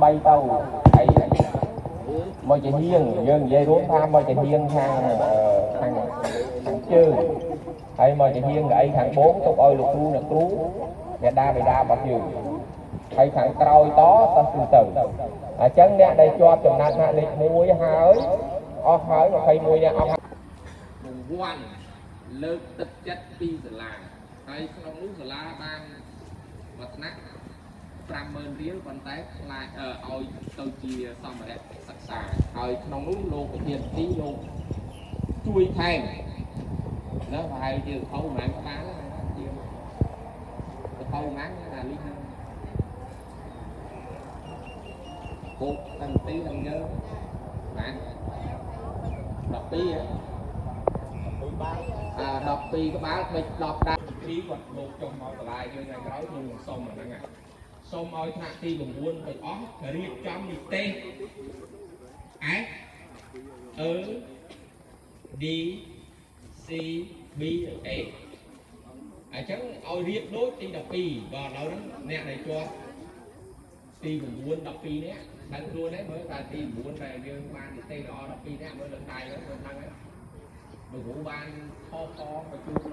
3ទៅហើយមកជាហៀងយើងនិយាយរួមថាមកជាហៀងខាងខាងខាងជើងហើយមកជាហៀងកៅអីខាងបងទុកឲ្យលោកគ្រូអ្នកគ្រូអ្នកដាបិតារបស់យើងហើយខាងក្រោយតសិស្សទូទៅអញ្ចឹងអ្នកដែលជាប់ចំណាត់ថ្នាក់លេខ1ហើយអស់ហើយ21អ្នកអស់ រង្វាន់លើកទឹកចិត្តពីសាលាហើយក្នុងនោះសាលាបានមួយថ្នាក់50000រៀលប៉ុន្តែខ្លាចឲ្យទៅជាសម្ភារៈសិក្សាហើយក្នុងនោះលោកប្រធានទីលោកជួយថែមណាប្រហែលជាខោប្រហែលក្បាលណាជាខោប្រហែលណាលីហ្នឹងគោកតាំងទីតាំងយើងបាទ12ហ៎ អា12ក្បាលបិច10ដែរពីគាត់លោកចុះមកសាលាយើងថ្ងៃក្រោយខ្ញុំនឹងសុំអាហ្នឹងសុំឲ្យថ្នាក់ទី9ទាំងអស់រៀបចំនិទេស F E D C B A អញ្ចឹងឲ្យរៀបដូចទី12បើឥឡូវហ្នឹងអ្នកដែលជាប់ទី9 12នាក់ដឹងខ្លួនហើយមើលតែទី9ដែលយើងបាននិទេសល្អ12នាក់មើលលើដៃហ្នឹងមើលដឹងហើយលោកគ្រូបានខផងមកជួប